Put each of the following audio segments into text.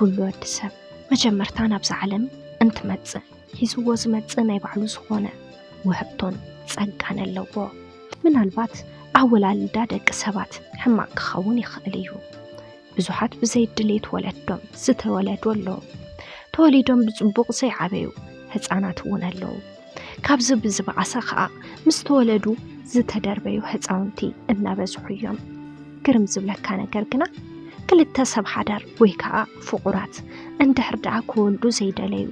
ኩሉ ወዲ ሰብ መጀመርታ ናብዛ ዓለም እንትመጽእ ሒዝዎ ዝመጽእ ናይ ባዕሉ ዝኾነ ውህብቶን ጸጋን ኣለዎ። ምናልባት ኣወላልዳ ደቂ ሰባት ሕማቕ ክኸውን ይኽእል እዩ። ብዙሓት ብዘይ ድሌት ወለዶም ዝተወለዱ ኣለዉ። ተወሊዶም ብጽቡቕ ዘይዓበዩ ህጻናት እውን ኣለዉ። ካብዚ ብዝበኣሰ ኸኣ ምስ ተወለዱ ዝተደርበዩ ህጻውንቲ እናበዝሑ እዮም። ግርም ዝብለካ ነገር ግና ክልተ ሰብ ሓዳር ወይ ከኣ ፍቑራት እንድሕር ደኣ ክወልዱ ዘይደለዩ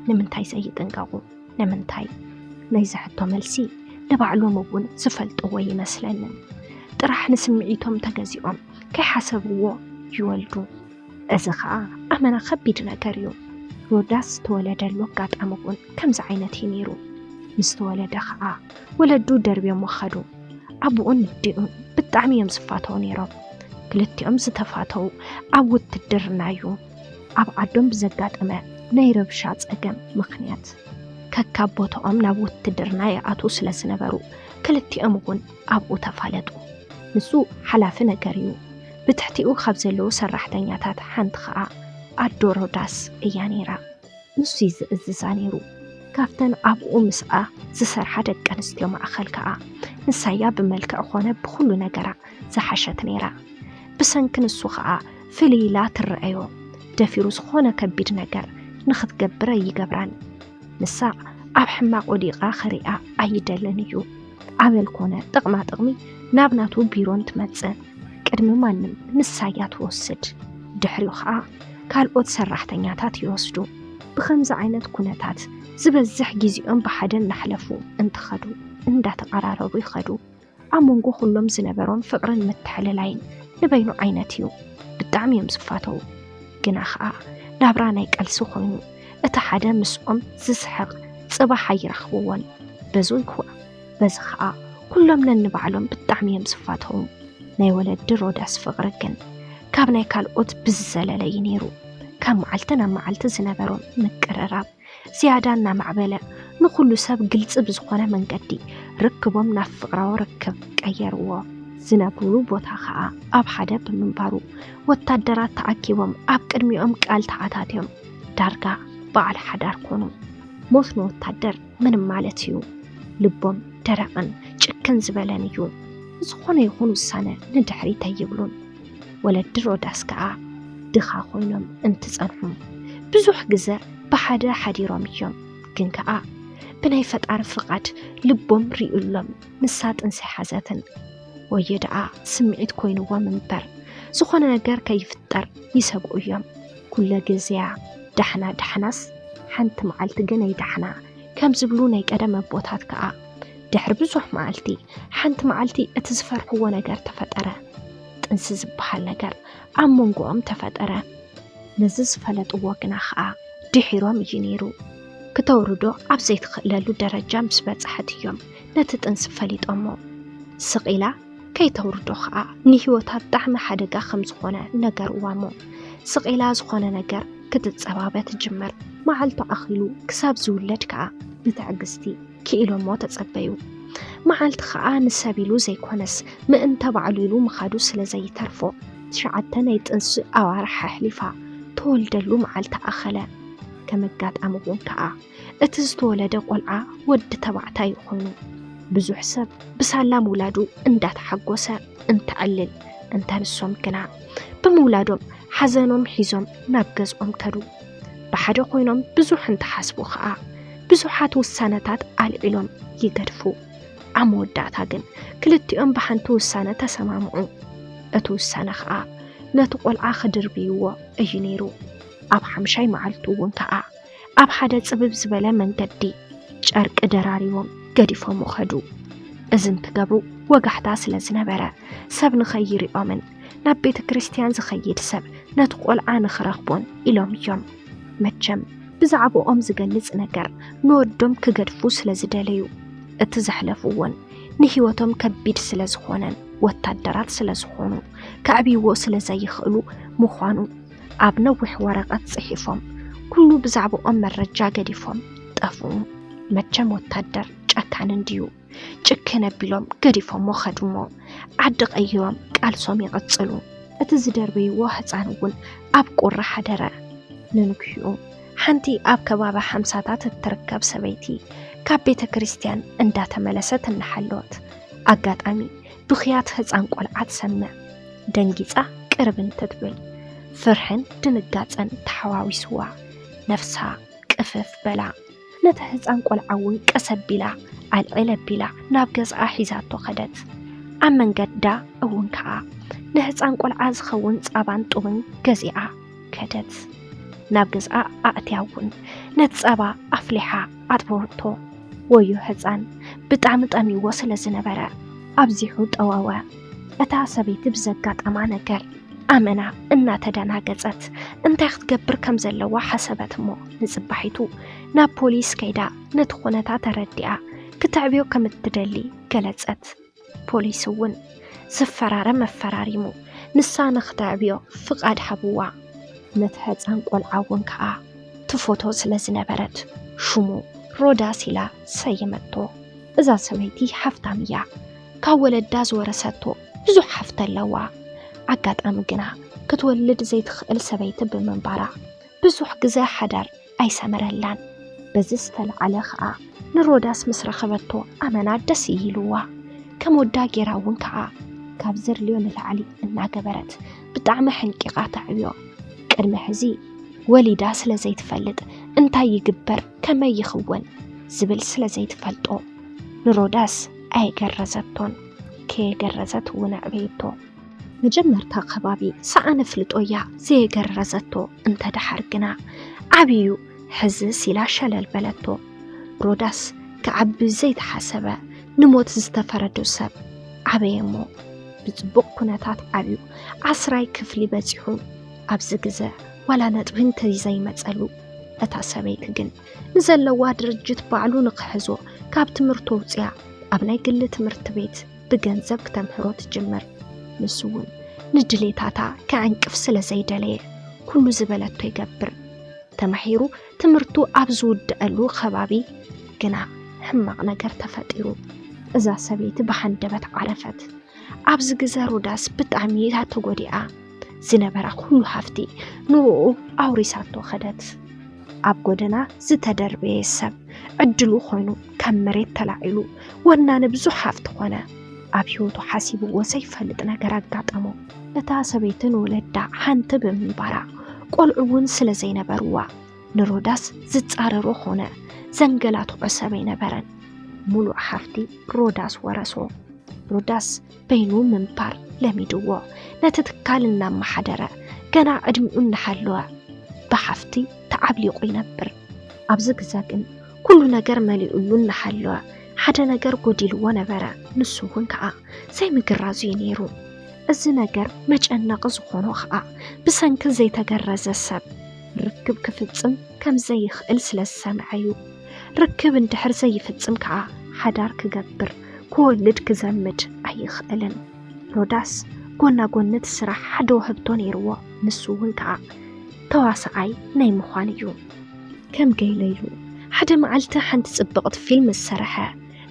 ንምንታይ ዘይጥንቀቑ? ንምንታይ? ናይዚ ሕቶ መልሲ ንባዕሎም እውን ዝፈልጥዎ ይመስለንን። ጥራሕ ንስምዒቶም ተገዚኦም ከይሓሰብዎ ይወልዱ። እዚ ኸኣ ኣመና ከቢድ ነገር እዩ። ሮዳስ ዝተወለደሉ ኣጋጣሚ እውን ከምዚ ዓይነት እዩ ነይሩ። ምስ ተወለደ ኸኣ ወለዱ ደርብዮሞ ኸዱ። ኣቦኡን ኣዲኡን ብጣዕሚ እዮም ዝፋተዉ ነይሮም። ክልቲኦም ዝተፋተዉ ኣብ ውትድርና እዩ። ኣብ ዓዶም ብዘጋጠመ ናይ ረብሻ ጸገም ምኽንያት ከካብ ቦታኦም ናብ ውትድርና ይኣትዉ ስለ ዝነበሩ ክልቲኦም እውን ኣብኡ ተፋለጡ። ንሱ ሓላፊ ነገር እዩ። ብትሕቲኡ ካብ ዘለዉ ሰራሕተኛታት ሓንቲ ኸኣ ኣዶ ሮዳስ እያ ነይራ። ንሱ እዩ ዝእዝዛ ነይሩ። ካብተን ኣብኡ ምስኣ ዝሰርሓ ደቂ ኣንስትዮ ማእኸል ከኣ ንሳያ ብመልክዕ ኾነ ብኹሉ ነገራ ዝሓሸት ነይራ። ብሰንኪ ንሱ ኸኣ ፍልይ ኢላ ትረኣዮ። ደፊሩ ዝኾነ ከቢድ ነገር ንኽትገብር ኣይገብራን። ንሳ ኣብ ሕማቕ ወዲቓ ክሪኣ ኣይደልን እዩ። ኣበል ኮነ ጥቕማ ጥቕሚ ናብ ናቱ ቢሮ እንትመጽእ ቅድሚ ማንም ንሳያ ትወስድ። ድሕሪኡ ኸኣ ካልኦት ሰራሕተኛታት ይወስዱ። ብኸምዚ ዓይነት ኩነታት ዝበዝሕ ግዜኦም ብሓደ እናሕለፉ እንትኸዱ እንዳተቐራረቡ ይኸዱ። ኣብ መንጎ ኩሎም ዝነበሮም ፍቕርን ምትሕልላይን ንበይኑ ዓይነት እዩ። ብጣዕሚ እዮም ዝፋተዉ። ግና ኸኣ ናብራ ናይ ቃልሲ ኮይኑ እቲ ሓደ ምስኦም ዝስሕቕ ጽባሕ ኣይረኽብዎን። በዚ ይኩዕ በዚ ኸኣ ኩሎም ነንባዕሎም ብጣዕሚ እዮም ዝፋተዉ። ናይ ወለዲ ሮዳስ ፍቕሪ ግን ካብ ናይ ካልኦት ብዝዘለለ እዩ ነይሩ። ካብ መዓልቲ ናብ መዓልቲ ዝነበሮም ምቅርራብ ዝያዳ እናማዕበለ ንኹሉ ሰብ ግልጺ ብዝኾነ መንገዲ ርክቦም ናብ ፍቕራዊ ርክብ ቀየርዎ። ዝነብሩሉ ቦታ ኸኣ ኣብ ሓደ ብምንባሩ ወታደራት ተኣኪቦም ኣብ ቅድሚኦም ቃል ተኣታትዮም ዳርጋ በዓል ሓዳር ኮኑ። ሞት ንወታደር ምንም ማለት እዩ። ልቦም ደረቕን ጭክን ዝበለን እዩ። ዝኾነ ይኹን ውሳነ ንድሕሪት ኣይብሉን። ወለዲ ሮዳስ ከኣ ድኻ ኮይኖም እንትጸንሑ ብዙሕ ግዘ ብሓደ ሓዲሮም እዮም። ግን ከኣ ብናይ ፈጣሪ ፍቓድ ልቦም ሪኡሎም ንሳ ጥንሲ ሓዘትን ወየ ደኣ ስምዒት ኮይንዎም እምበር ዝኾነ ነገር ከይፍጠር ይሰግኡ እዮም። ኩለ ግዜያ ዳሕና ዳሕናስ ሓንቲ መዓልቲ ግን ኣይዳሕና ከም ዝብሉ ናይ ቀደም ኣቦታት ከኣ ድሕሪ ብዙሕ መዓልቲ ሓንቲ መዓልቲ እቲ ዝፈርሕዎ ነገር ተፈጠረ። ጥንሲ ዝበሃል ነገር ኣብ መንጎኦም ተፈጠረ። ነዚ ዝፈለጥዎ ግና ኸኣ ድሒሮም እዩ ነይሩ። ክተውርዶ ኣብ ዘይትኽእለሉ ደረጃ ምስ በጻሐት እዮም ነቲ ጥንሲ ፈሊጦሞ። ስቕ ኢላ ከይተውርዶ ኸኣ ንህይወታ ብጣዕሚ ሓደጋ ከም ዝኾነ ነገርዋ እሞ ስቕ ኢላ ዝኾነ ነገር ክትጸባበ ትጅምር። መዓልቱ ኣኺሉ ክሳብ ዝውለድ ከኣ ብትዕግስቲ ክኢሎሞ ተጸበዩ። መዓልቲ ኸኣ ንሰብ ኢሉ ዘይኮነስ ምእንተ ባዕሉ ኢሉ ምኻዱ ስለ ዘይተርፎ ትሽዓተ ናይ ጥንሲ ኣዋርሕ ኣሕሊፋ ተወልደሉ መዓልቲ ኣኸለ። ከም ኣጋጣሚ እውን ከኣ እቲ ዝተወለደ ቆልዓ ወዲ ተባዕታይ ኮይኑ ብዙሕ ሰብ ብሳላ ምውላዱ እንዳተሓጎሰ እንተዕልል እንተ ንሶም ግና ብምውላዶም ሓዘኖም ሒዞም ናብ ገዝኦም ከዱ። ብሓደ ኮይኖም ብዙሕ እንተሓስቡ ኸኣ ብዙሓት ውሳነታት ኣልዒሎም ይገድፉ። ኣብ መወዳእታ ግን ክልቲኦም ብሓንቲ ውሳነ ተሰማምዑ። እቲ ውሳነ ኸኣ ነቲ ቆልዓ ክድርብይዎ እዩ ነይሩ። ኣብ ሓምሻይ መዓልቱ እውን ከኣ ኣብ ሓደ ጽብብ ዝበለ መንገዲ ጨርቂ ደራሪቦም ገዲፎም ከዱ። እዚ እንትገብሩ ወጋሕታ ስለ ዝነበረ ሰብ ንኸይሪኦምን ናብ ቤተ ክርስቲያን ዝኸይድ ሰብ ነቲ ቆልዓ ንኽረኽቦን ኢሎም እዮም። መቸም ብዛዕባኦም ዝገልጽ ነገር ንወዶም ክገድፉ ስለ ዝደለዩ እቲ ዘሕለፍዎን ንህይወቶም ከቢድ ስለ ዝኾነን ወታደራት ስለ ዝኾኑ ከዕብይዎ ስለ ዘይኽእሉ ምዃኑ ኣብ ነዊሕ ወረቐት ጽሒፎም ኩሉ ብዛዕባኦም መረጃ ገዲፎም ጠፍኡ። መቸም ወታደር ጨካን እንድዩ። ጭክን ኣቢሎም ገዲፎሞ ኸዱሞ ዓዲ ቀይሮም ቃልሶም ይቕጽሉ። እቲ ዝደርበይዎ ህፃን እውን ኣብ ቁሪ ሓደረ። ንንግሂኡ ሓንቲ ኣብ ከባቢ ሓምሳታት እትርከብ ሰበይቲ ካብ ቤተ ክርስቲያን እንዳተመለሰት እናሓለወት ኣጋጣሚ ብኽያት ህፃን ቆልዓ ትሰምዕ። ደንጊፃ ቅርብ እንትትብል ፍርሕን ድንጋፀን ተሓዋዊስዋ ነፍሳ ቅፍፍ በላ። ነቲ ህፃን ቆልዓ እውን ቀስ ኣቢላ ኣልዕል ኣቢላ ናብ ገዝኣ ሒዛቶ ከደት። ኣብ መንገዳ እውን ከዓ ንህፃን ቆልዓ ዝኸውን ፃባን ጡብን ገዚኣ ከደት። ናብ ገዝኣ ኣእትያ እውን ነቲ ፃባ ኣፍሊሓ ኣጥበወቶ። ወዮ ህፃን ብጣዕሚ ጠሚዎ ስለ ዝነበረ ኣብዚሑ ጠወወ። እታ ሰበይቲ ብዘጋጠማ ነገር ኣመና እናተደናገጸት እንታይ ክትገብር ከም ዘለዋ ሓሰበት እሞ ንጽባሒቱ ናብ ፖሊስ ከይዳ ነቲ ኩነታ ተረዲኣ ክተዕብዮ ከም እትደሊ ገለጸት። ፖሊስ እውን ዘፈራርም ኣፈራሪሙ ንሳ ንኽተዕብዮ ፍቓድ ሃብዋ። ነቲ ህጻን ቆልዓ እውን ከኣ ትፎቶ ስለ ዝነበረት ሽሙ ሮዳስ ኢላ ሰየመቶ። እዛ ሰበይቲ ሃፍታም እያ። ካብ ወለዳ ዝወረሰቶ ብዙሕ ሃፍቲ ኣለዋ። ኣጋጣሚ ግና ክትወልድ ዘይትኽእል ሰበይቲ ብምንባራ ብዙሕ ግዘ ሓዳር ኣይሰመረላን። በዚ ዝተልዓለ ኸኣ ንሮዳስ ምስ ረኸበቶ ኣመና ደስ ኢልዋ። ከም ወዳ ጌራ እውን ከኣ ካብ ዘድልዮ ንላዕሊ እናገበረት ብጣዕሚ ሕንቂቓ ተዕብዮ። ቅድሚ ሕዚ ወሊዳ ስለ ዘይትፈልጥ እንታይ ይግበር ከመይ ይኽወን ዝብል ስለ ዘይትፈልጦ ንሮዳስ ኣየገረዘቶን፣ ከየገረዘት እውን ኣዕበየቶ። መጀመርታ ከባቢ ሰኣን ኣፍልጦ እያ ዘየገረዘቶ፣ እንተ ደሓር ግና ዓብዩ ሕዝስ ኢላ ሸለል በለቶ። ሮዳስ ክዓቢ ዘይተሓሰበ ንሞት ዝተፈረዶ ሰብ ዓበየ እሞ ብጽቡቕ ኩነታት ዓብዩ ዓስራይ ክፍሊ በጺሑ ኣብዚ ግዘ ዋላ ነጥቢ እንተዘይመጸሉ እታ ሰበይቲ ግን ንዘለዋ ድርጅት ባዕሉ ንኽሕዞ ካብ ትምህርቱ ኣውፅያ ኣብ ናይ ግሊ ትምህርቲ ቤት ብገንዘብ ክተምህሮ ትጅምር። ንሱ እውን ንድሌታታ ከዕንቅፍ ስለ ዘይደለየ ኩሉ ዝበለቶ ይገብር። ተማሂሩ ትምህርቱ ኣብ ዝውድአሉ ከባቢ ግና ሕማቕ ነገር ተፈጢሩ። እዛ ሰበይቲ ብሃንደበት ዓረፈት። ኣብዚ ግዘ ሮዳስ ብጣዕሚ እያ ተጎዲኣ። ዝነበራ ኩሉ ሃፍቲ ንኡ ኣውሪሳቶ ኸደት። ኣብ ጎደና ዝተደርበየ ሰብ ዕድሉ ኾይኑ ካብ መሬት ተላዒሉ ወናኒ ብዙሕ ሃፍቲ ኾነ። ኣብ ህይወቱ ሓሲብዎ ዘይፈልጥ ነገር ኣጋጠሞ። እታ ሰበይትን ወለዳ ሓንቲ ብምንባራ ቆልዑ እውን ስለ ዘይነበርዋ ንሮዳስ ዝጻረሮ ኾነ ዘንገላትዖ ሰብ ኣይነበረን። ሙሉእ ሃፍቲ ሮዳስ ወረሶ። ሮዳስ በይኑ ምንባር ለሚድዎ። ነቲ ትካል እናመሓደረ ገና ዕድሚኡ እናሃለወ ብሃፍቲ ተዓብሊቑ ይነብር። ኣብዚ ግዘ ግን ኩሉ ነገር መሊኡሉ እናሃለወ ሓደ ነገር ጎዲልዎ ነበረ። ንሱ እውን ከዓ ዘይምግራዙ እዩ ነይሩ። እዚ ነገር መጨነቒ ዝኾኖ ከዓ ብሰንኪ ዘይተገረዘ ሰብ ርክብ ክፍጽም ከም ዘይኽእል ስለ ዝሰምዐ እዩ። ርክብ እንድሕር ዘይፍጽም ከዓ ሓዳር ክገብር ክወልድ ክዘምድ ኣይኽእልን። ሮዳስ ጎና ጎኒ እቲ ስራሕ ሓደ ውህብቶ ነይርዎ። ንሱ እውን ከዓ ተዋሳኣይ ናይ ምዃን እዩ። ከም ገይለ ኢሉ ሓደ መዓልቲ ሓንቲ ጽብቕቲ ፊልም ዝሰረሐ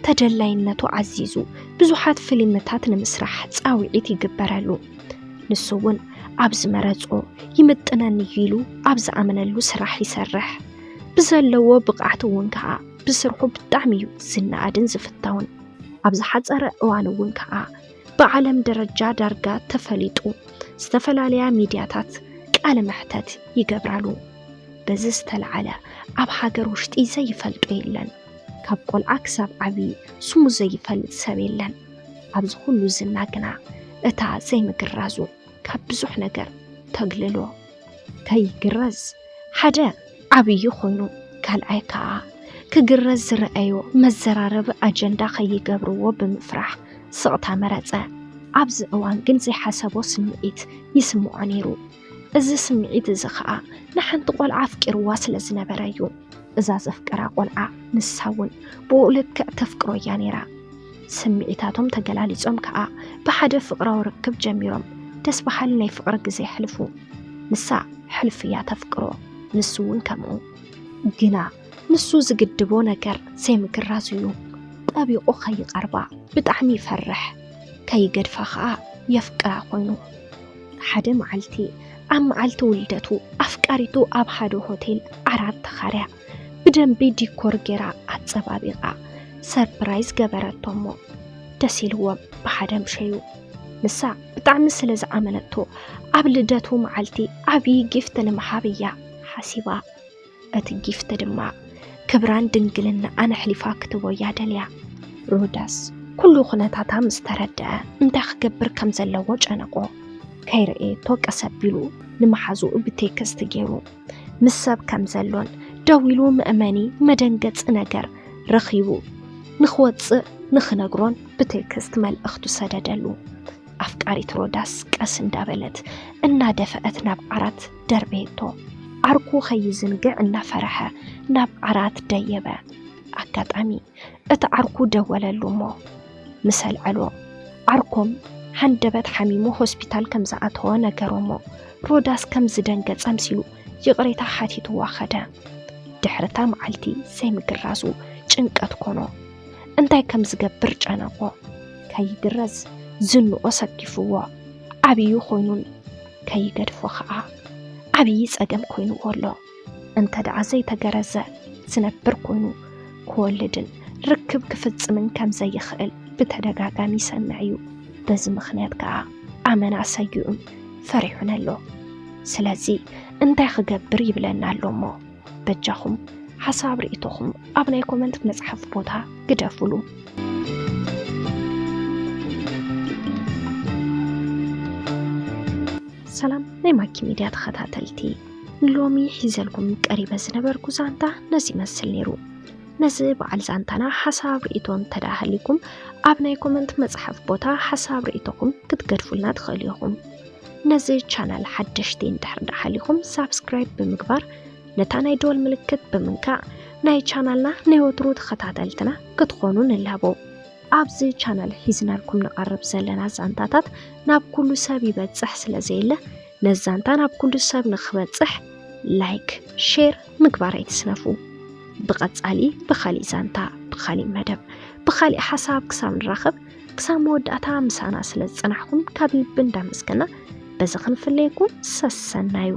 ተደላይነቱ ዓዚዙ ብዙሓት ፊልምታት ንምስራሕ ጻውዒት ይግበረሉ። ንሱ እውን ኣብ ዝመረጾ ይምጥነኒ እዩ ኢሉ ኣብ ዝኣመነሉ ስራሕ ይሰርሕ። ብዘለዎ ብቕዓት እውን ከዓ ብስርሑ ብጣዕሚ እዩ ዝነኣድን ዝፍተውን። ኣብ ዝሓፀረ እዋን እውን ከዓ ብዓለም ደረጃ ዳርጋ ተፈሊጡ ዝተፈላለያ ሚድያታት ቃለ መሕተት ይገብራሉ። በዚ ዝተለዓለ ኣብ ሃገር ውሽጢ ዘይፈልጦ የለን። ካብ ቆልዓ ክሳብ ዓብዪ ስሙ ዘይፈልጥ ሰብ የለን። ኣብዚ ኩሉ ዝና ግና እታ ዘይምግራዙ ካብ ብዙሕ ነገር ተግልሎ። ከይግረዝ ሓደ ዓብዪ ኮይኑ፣ ካልኣይ ከዓ ክግረዝ ዝረኣዮ መዘራረቢ ኣጀንዳ ከይገብርዎ ብምፍራሕ ስቕታ መረጸ። ኣብዚ እዋን ግን ዘይሓሰቦ ስምዒት ይስምዖ ነይሩ። እዚ ስምዒት እዚ ከዓ ንሓንቲ ቆልዓ ኣፍቂርዋ ስለ ዝነበረ እዩ። እዛ ዘፍቀራ ቆልዓ ንሳ እውን ብኡ ልክዕ ተፍቅሮ እያ ነይራ። ስምዒታቶም ተገላሊጾም ከዓ ብሓደ ፍቕራዊ ርክብ ጀሚሮም ደስ በሃሊ ናይ ፍቕሪ ግዜ የሕልፉ። ንሳ ሕልፊ እያ ተፍቅሮ፣ ንሱ እውን ከምኡ። ግና ንሱ ዝግድቦ ነገር ዘይምግራዙ እዩ። ጠቢቑ ከይቐርባ ብጣዕሚ ይፈርሕ። ከይገድፋ ከዓ የፍቅራ ኮይኑ። ሓደ መዓልቲ ኣብ መዓልቲ ውልደቱ ኣፍቃሪቱ ኣብ ሓደ ሆቴል ዓራት ተኻርያ፣ ብደንቢ ዲኮር ጌራ ኣጸባቢቓ ሰርፕራይዝ ገበረቶ እሞ ደስ ኢልዎም ብሓደ ምሸዩ። ንሳ ብጣዕሚ ስለ ዝኣመነቶ ኣብ ልደቱ መዓልቲ ዓብዪ ጊፍት ንምሃብ እያ ሓሲባ። እቲ ጊፍት ድማ ክብራን ድንግልናኣን ኣሕሊፋ ክትቦ እያ ደልያ። ሮዳስ ኩሉ ኩነታታ ምስ ተረድአ እንታይ ክገብር ከም ዘለዎ ጨነቆ። ከይረእየቶ ቀስ ኣቢሉ ንመሓዝኡ ብቴክስት ገይሩ ምስ ሰብ ከም ዘሎን ደዊሉ መእመኒ መደንገጺ ነገር ረኺቡ ንኽወጽእ ንኽነግሮን ብቴክስት መልእኽቱ ሰደደሉ። ኣፍቃሪት ሮዳስ ቀስ እንዳበለት እናደፍአት ናብ ዓራት ደርበየቶ። ዓርኩ ከይዝንግዕ እናፈርሐ ናብ ዓራት ደየበ። ኣጋጣሚ እቲ ዓርኩ ደወለሉ እሞ ምስ ኣልዐሎ ዓርኮም ሃንደበት ሓሚሙ ሆስፒታል ከም ዝኣተወ ነገሮ እሞ ሮዳስ ከም ዝደንገጸ ኣምሲሉ ይቕሬታ ሓቲትዋ ኸደ። ድሕሪ እታ መዓልቲ ዘይምግራዙ ጭንቀት ኮኖ። እንታይ ከም ዝገብር ጨነቆ። ከይግረዝ ዝንኦ ሰኪፍዎ ዓብዩ ኮይኑን ከይገድፎ ኸኣ ዓብዪ ጸገም ኮይንዎ ኣሎ። እንተ ደኣ ዘይተገረዘ ዝነብር ኮይኑ ክወልድን ርክብ ክፍጽምን ከም ዘይኽእል ብተደጋጋሚ ይሰምዕ እዩ። በዚ ምኽንያት ከኣ ኣመና ሰጊኡን ፈሪሑን ኣሎ። ስለዚ እንታይ ክገብር ይብለና ኣሎ እሞ በጃኹም ሓሳብ ርእይቶኹም ኣብ ናይ ኮመንት መጽሓፍ ቦታ ግደፉሉ። ሰላም ናይ ማኪ ሚድያ ተኸታተልቲ፣ ሎሚ ሒዘልኩም ቀሪበ ዝነበርኩ ዛንታ ነዚ ይመስል ነይሩ። ነዚ በዓል ዛንታና ሓሳብ ርእይቶ እንተደኣ ሃልይኩም ኣብ ናይ ኮመንት መጽሓፍ ቦታ ሓሳብ ርእይቶኹም ክትገድፉልና ትኽእሉ ኢኹም። ነዚ ቻናል ሓደሽቲ እንድሕር ደኣ ሃሊኹም ሳብስክራይብ ብምግባር ነታ ናይ ደወል ምልክት ብምንካእ ናይ ቻናልና ናይ ወትሩ ተኸታተልትና ክትኾኑ ንላቦ። ኣብዚ ቻናል ሒዝናልኩም ንቐርብ ዘለና ዛንታታት ናብ ኩሉ ሰብ ይበጽሕ ስለ ዘየለ ነዚ ዛንታ ናብ ኩሉ ሰብ ንኽበጽሕ ላይክ፣ ሼር ምግባር ኣይትስነፉ። ብቐጻሊ ብኻሊእ ዛንታ፣ ብኻሊእ መደብ፣ ብኻሊእ ሓሳብ ክሳብ ንራኸብ ክሳብ መወዳእታ ምሳና ስለ ዝጸናሕኩም ካብ ልቢ እንዳመስገና በዚ ክንፍለየኩም ሰሰናዩ።